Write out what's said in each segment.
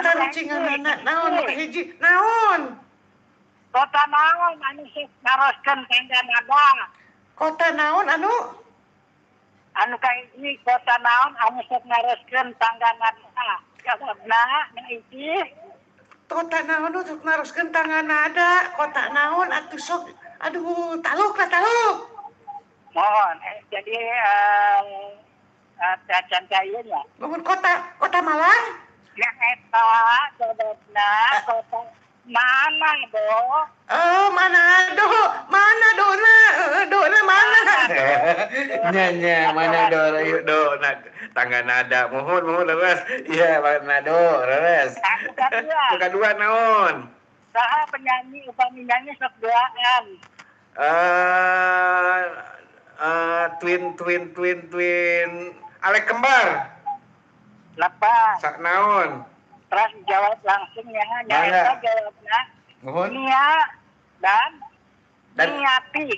Tarucinganana naon nu kahiji? Naon? Kota naon anu sok naroskeun tangga nada? Kota naon anu? Anu kahiji, kota naon anu sok naroskeun tangga nada? Jawabna nu hiji. Kota naon nu sok naroskeun tangga nada? Kota naon atuh sok? Aduh, taluk lah, taluk. Mohon, jadi can ieu nya. Mohon, kota kota Malang? Ya, eta jawabna kota mana do? Oh, Manado. Mana dona? Dona mana? Nya nya, mana do do na, tangga nada. Mohon, mohon, leres. Iya, Manado, leres. Anu kadua. Nu kadua naon? Saha penyanyi upami nyanyi sok duaan? Twin twin twin twin Alek kembar. Lepas. Sak naon? Terus jawab langsung ya. Nya Mangga. Eta jawabna Mohon. Nia dan, Dan Niati.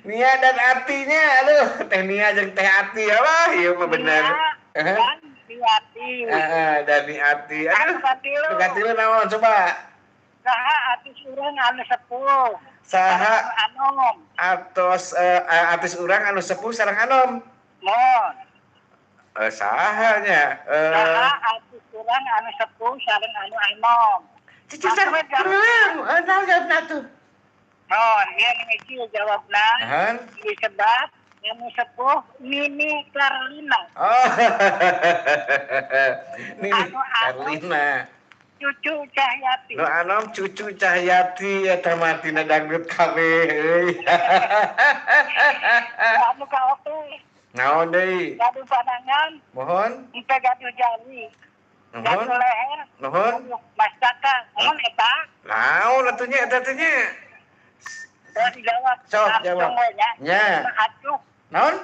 Nia dan artinya, aduh, Teh Nia jeung Teh Ati, lah, ieu mah bener. Nia dan Niati. Heeh, dan Niati. Anu Aduh, katilu. nu katilu naon coba? Saha artis urang anu sepuh? Saha Sareng anom. Atos artis urang anu sepuh sareng anom? Mohon. Saha nya? Saha artis urang anu sepuh sareng anu anom? Cici sang kurang. Naon jawabna tuh? Mohon, ieu nu hiji jawabna Nahan? Disebab anu sepuh Nini Carlina. Oh. Nih, Anu anom. Carlina. Cucu Cahyati. Nu anom Cucu Cahyati, eta mah tina dangdut kabeh euy. Anu kaopat. Naon deui? Gaduh panangan, Mohon. henteu gaduh jari. Nuhun. Gaduh leher, Nuhun. gaduh mastaka. Naon eta? Naon atuh nya eta teh nya? Terus dijawab. Sok, Langsung jawab. we nya. Nya. Acuk, Naon?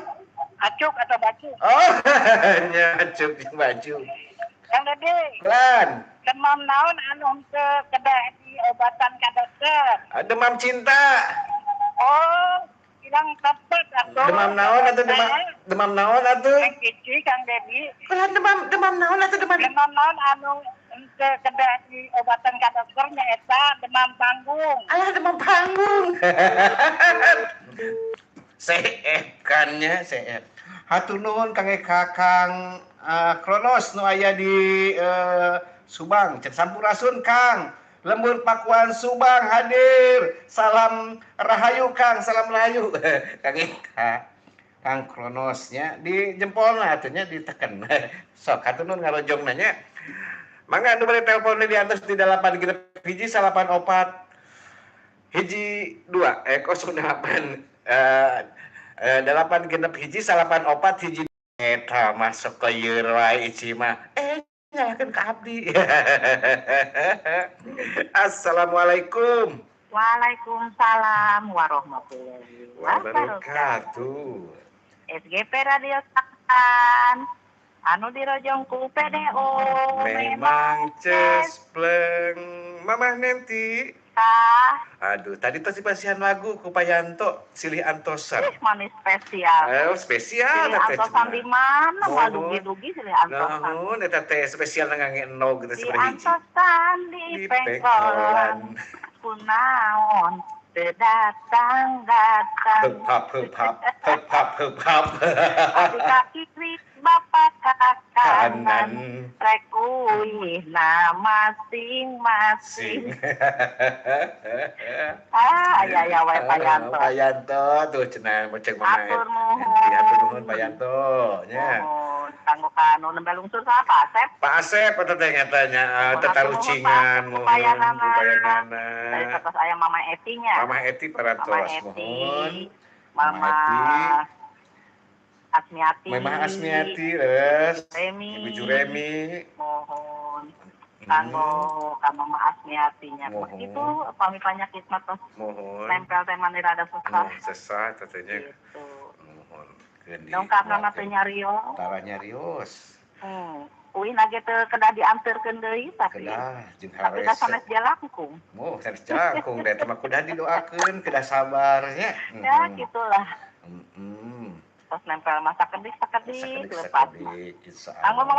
Acuk atau baju. Oh, nya acuk jeung baju. Yang gede, Pelan. Demam naon anu henteu kedah diobatan ka dokter? Demam cinta. Oh, bilang tepat atuh. Demam naon atuh, demam demam naon atuh? Kang Cici, Kang Dedi, Pelan, demam demam naon atuh, demam? Demam naon anu henteu kedah diobatan ka dokter nyaeta demam panggung. Alah, demam panggung. CF kan nya, CF. Hatur nuhun Kang Eka, Kang Kronos nu aya di Subang. Cek sampurasun, Kang. Lembur Pakuan Subang hadir. Salam rahayu, Kang, salam rahayu. Kang Eka. Kang Kronosnya di jempolna atuh nya diteken. Sok hatur nuhun ngarojong nanya. Mangga anu bade telepon di atas di 8 genep 1 9 4 1 2 08 8 genep 1 9 4 1. Eta masuk ke ieu wae, Ici mah nyalakeun ka abdi. Assalamualaikum. Waalaikumsalam warahmatullahi wabarakatuh. Wabarakatuh. SGP Radio Sakan anu dirojong ku PDO. Memang cespleng, Mamah Nenti. Ah, Aduh, tadi tuh pasihan lagu ku Pak Yanto, silih antosan. Ih, manis spesial. Spesial Silih eta teh antosan cenah. Di mana? Moal Nuhun. Dugi-dugi silih antosan. Nuhun, eta teh spesial ngangge enog gitu Di seberapa hiji. antosan di Di pengkolan pengkolan. kunaon teu datang datang. Heup hap heup hap heup hap heup hap. Abi ka kiri, bapak ka Kanan. kanan, rek uihna masing-masing. Sing. Ah, aya aya wae Pak Yanto. Pak Yanto tuh cenah cek Mama Hatur Enti, hatur nuhun. nuhun Pak Yanto nya. Nuhun. Kanggo ka anu nembe lungsur saha, Pak Asep? Pak Asep eta teh nyatanya Nuhun, tetarucingan, hatur nuhun, mohon Pak Upayanana. upayanana. Tadi satos aya Mama Eti nya. Mama Eti Mama parantos, Eti, mohon. Mama Mama Eti. Asmiati. Mama Asmiati, leres. Remi. Ibu Juremi. Mohon. Kanggo ka Mama Asmiati nya. Mohon. Itu pami panyakit mah tos Mohon. nempel teh mani rada susah. Mohon sesah tetehnya. Gitu. Mohon. Keun Dongkapna mah teu nyarios. Tara nyarios. Uih ge teu kedah dianterkeun deui, tapi Kedah jeung tapi da harese. sanes jalangkung. Oh, sanes jalangkung da eta mah kudu didoakeun, kedah sabar nya. Ya, gitulah. Tos nempel mah sakedik sakedik Sakedik lepat mah. sakedik, insya Kanggo Allah.